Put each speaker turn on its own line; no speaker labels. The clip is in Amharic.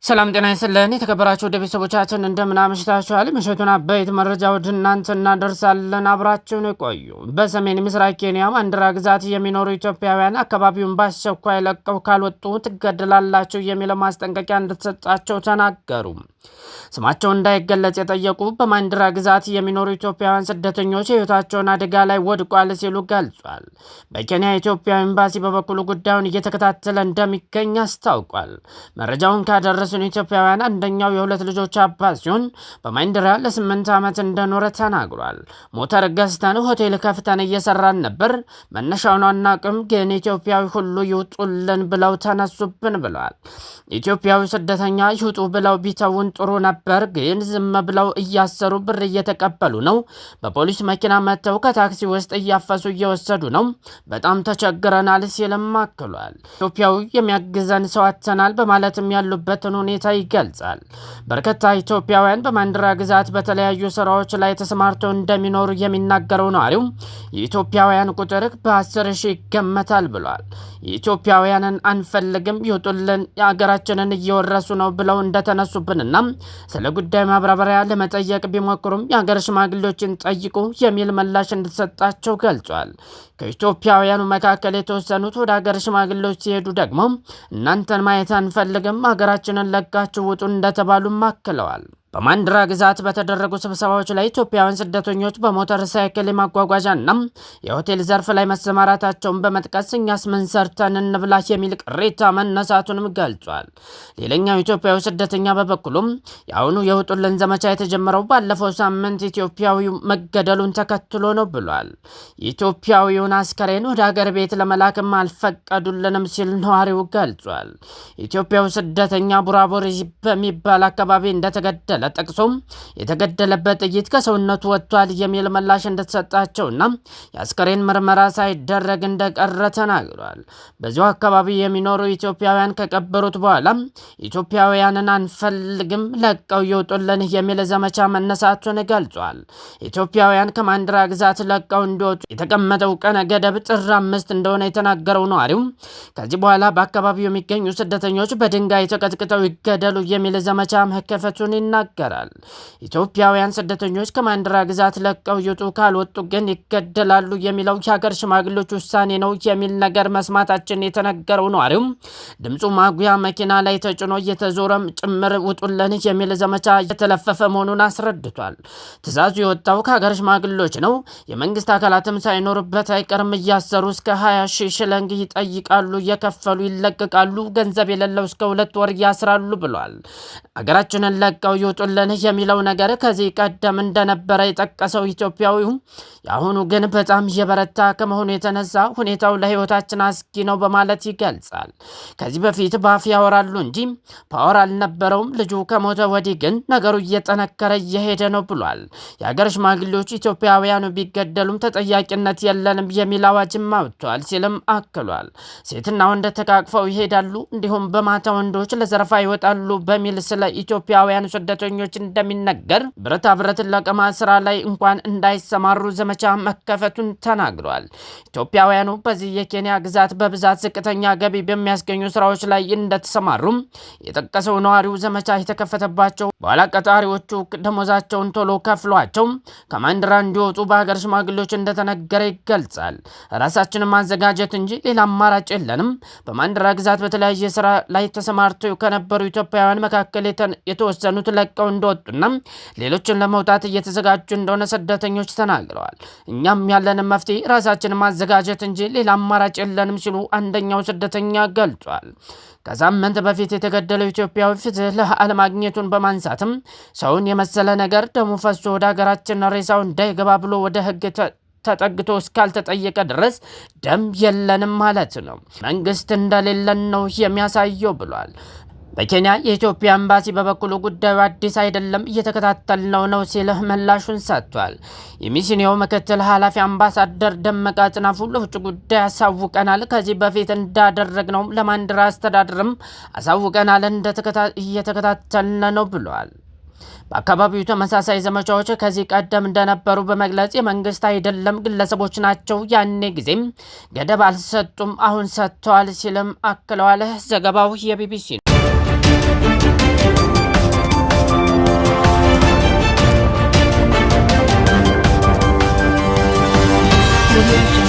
ሰላም ጤና ይስጥልን የተከበራችሁ ወደ ቤተሰቦቻችን እንደምን አምሽታችኋል። ምሽቱን አበይት መረጃ ወደ እናንተ እናደርሳለን። አብራችሁን ቆዩ። በሰሜን ምስራቅ ኬንያ ማንዴራ ግዛት የሚኖሩ ኢትዮጵያውያን አካባቢውን በአስቸኳይ ለቀው ካልወጡ ትገደላላችሁ የሚለው ማስጠንቀቂያ እንደተሰጣቸው ተናገሩ። ስማቸው እንዳይገለጽ የጠየቁ በማንዴራ ግዛት የሚኖሩ ኢትዮጵያውያን ስደተኞች ሕይወታቸውን አደጋ ላይ ወድቋል ሲሉ ገልጿል። በኬንያ የኢትዮጵያ ኤምባሲ በበኩሉ ጉዳዩን እየተከታተለ እንደሚገኝ አስታውቋል። መረጃውን ካደረሱን ኢትዮጵያውያን አንደኛው የሁለት ልጆች አባት ሲሆን በማንዴራ ለ8 ዓመት እንደኖረ ተናግሯል። ሞተር ገዝተን ሆቴል ከፍተን እየሰራን ነበር። መነሻውን አናውቅም፣ ግን ኢትዮጵያዊ ሁሉ ይውጡልን ብለው ተነሱብን ብለዋል። ኢትዮጵያዊ ስደተኛ ይውጡ ብለው ቢተውን ጥሩ ነበር፣ ግን ዝም ብለው እያሰሩ ብር እየተቀበሉ ነው። በፖሊስ መኪና መጥተው ከታክሲ ውስጥ እያፈሱ እየወሰዱ ነው። በጣም ተቸግረናል ሲልም አክሏል። ኢትዮጵያዊ የሚያግዘን ሰው አጥተናል በማለትም ያሉበትን ሁኔታ ይገልጻል። በርካታ ኢትዮጵያውያን በማንዴራ ግዛት በተለያዩ ስራዎች ላይ ተሰማርተው እንደሚኖሩ የሚናገረው ነዋሪው የኢትዮጵያውያን ቁጥር በ10 ሺህ ይገመታል ብሏል። የኢትዮጵያውያንን አንፈልግም፣ ይውጡልን፣ የሀገራችንን እየወረሱ ነው ብለው እንደተነሱብንና ስለ ጉዳዩ ማብራሪያ ለመጠየቅ ቢሞክሩም የሀገር ሽማግሌዎችን ጠይቁ የሚል ምላሽ እንደተሰጣቸው ገልጿል። ከኢትዮጵያውያኑ መካከል የተወሰኑት ወደ ሀገር ሽማግሌዎች ሲሄዱ ደግሞ እናንተን ማየት አንፈልግም፣ ሀገራችንን ለቃችሁ ውጡ እንደተባሉም አክለዋል። በማንዴራ ግዛት በተደረጉ ስብሰባዎች ላይ ኢትዮጵያውያን ስደተኞች በሞተር ሳይክል የማጓጓዣና የሆቴል ዘርፍ ላይ መሰማራታቸውን በመጥቀስ እኛስ ምን ሰርተን እንብላ የሚል ቅሬታ መነሳቱንም ገልጿል። ሌላኛው ኢትዮጵያዊ ስደተኛ በበኩሉም የአሁኑ የውጡልን ዘመቻ የተጀመረው ባለፈው ሳምንት ኢትዮጵያዊው መገደሉን ተከትሎ ነው ብሏል። የኢትዮጵያዊውን አስከሬን ወደ ሀገር ቤት ለመላክም አልፈቀዱልንም ሲል ነዋሪው ገልጿል። ኢትዮጵያዊ ስደተኛ ቡራቡሪ በሚባል አካባቢ እንደተገደለ ጠቅሶም የተገደለበት ጥይት ከሰውነቱ ወጥቷል የሚል ምላሽ እንደተሰጣቸውና የአስከሬን ምርመራ ሳይደረግ እንደቀረ ተናግሯል። በዚሁ አካባቢ የሚኖሩ ኢትዮጵያውያን ከቀበሩት በኋላ ኢትዮጵያውያንን አንፈልግም፣ ለቀው ይውጡልን የሚል ዘመቻ መነሳቱን ገልጿል። ኢትዮጵያውያን ከማንዴራ ግዛት ለቀው እንዲወጡ የተቀመጠው ቀነ ገደብ ጥር 5 እንደሆነ የተናገረው ነዋሪው ከዚህ በኋላ በአካባቢው የሚገኙ ስደተኞች በድንጋይ ተቀጥቅጠው ይገደሉ የሚል ዘመቻ መከፈቱን ይናገራል። ኢትዮጵያውያን ስደተኞች ከማንዴራ ግዛት ለቀው ይውጡ፣ ካልወጡ ግን ይገደላሉ የሚለው የሀገር ሽማግሌዎች ውሳኔ ነው የሚል ነገር መስማታችን የተነገረው ነዋሪው ድምፁ ማጉያ መኪና ላይ ተጭኖ እየተዞረም ጭምር ውጡልን የሚል ዘመቻ እየተለፈፈ መሆኑን አስረድቷል። ትዕዛዙ የወጣው ከሀገር ሽማግሌዎች ነው። የመንግስት አካላትም ሳይኖርበት አይቀርም። እያሰሩ እስከ 20 ሺህ ሽለንግ ይጠይቃሉ፣ እየከፈሉ ይለቀቃሉ። ገንዘብ የሌለው እስከ 2 ወር ያስራሉ ብሏል። ሀገራችንን ለቀው ይውጡልን የሚለው ነገር ከዚህ ቀደም እንደነበረ የጠቀሰው ኢትዮጵያዊው የአሁኑ ግን በጣም የበረታ ከመሆኑ የተነሳ ሁኔታው ለሕይወታችን አስጊ ነው በማለት ይገልጻል። ከዚህ በፊት ባፍ ያወራሉ እንጂ power አልነበረውም። ልጁ ከሞተ ወዲህ ግን ነገሩ እየጠነከረ እየሄደ ነው ብሏል። የሀገር ሽማግሌዎች ኢትዮጵያውያኑ ቢገደሉም ተጠያቂነት የለንም የሚል አዋጅም አውጥቷል ሲልም አክሏል። ሴትና ወንድ ተቃቅፈው ይሄዳሉ፣ እንዲሁም በማታ ወንዶች ለዘረፋ ይወጣሉ በሚል ስለ ኢትዮጵያውያኑ ስደተኞች እንደሚነገር ብረታ ብረት ለቀማ ስራ ላይ እንኳን እንዳይሰማሩ ዘመቻ መከፈቱን ተናግሯል። ኢትዮጵያውያኑ በዚህ የኬንያ ግዛት በብዛት ዝቅተኛ ገቢ በሚያስገኙ ስራዎች ላይ እንደተሰማሩም የጠቀሰው ነዋሪው ዘመቻ የተከፈተባቸው በኋላ ቀጣሪዎቹ ደሞዛቸውን ቶሎ ከፍሏቸው ከማንዴራ እንዲወጡ በሀገር ሽማግሌዎች እንደተነገረ ይገልጻል። ራሳችንን ማዘጋጀት እንጂ ሌላ አማራጭ የለንም። በማንዴራ ግዛት በተለያየ ስራ ላይ ተሰማርተው ከነበሩ ኢትዮጵያውያን መካከል የተወሰኑት ለቀው እንደወጡና ሌሎችን ለመውጣት እየተዘጋጁ እንደሆነ ስደተኞች ተናግረዋል። እኛም ያለንን መፍትሄ ራሳችንን ማዘጋጀት እንጂ ሌላ አማራጭ የለንም ሲሉ አንደኛው ስደተኛ ገልጿል። ከሳምንት በፊት የተገደለው ኢትዮጵያዊ ፍትህ አለማግኘቱን በማንሳትም ሰውን የመሰለ ነገር ደሙ ፈሶ ወደ ሀገራችን ሬሳው እንዳይገባ ብሎ ወደ ሕግ ተጠግቶ እስካልተጠየቀ ድረስ ደም የለንም ማለት ነው። መንግስት እንደሌለን ነው የሚያሳየው ብሏል። በኬንያ የኢትዮጵያ ኤምባሲ በበኩሉ ጉዳዩ አዲስ አይደለም፣ እየተከታተልነው ነው ሲል ምላሹን ሰጥቷል። የሚስዮኑ ምክትል ኃላፊ አምባሳደር ደመቀ አጥናፉ ለውጭ ጉዳይ አሳውቀናል፣ ከዚህ በፊት እንዳደረግነው ለማንዴራ አስተዳደርም አሳውቀናል፣ እየተከታተልን ነው ብሏል። በአካባቢው ተመሳሳይ ዘመቻዎች ከዚህ ቀደም እንደነበሩ በመግለጽ የመንግስት አይደለም ግለሰቦች ናቸው፣ ያኔ ጊዜም ገደብ አልሰጡም፣ አሁን ሰጥተዋል ሲልም አክለዋል። ዘገባው የቢቢሲ ነው።
Audio Jungle.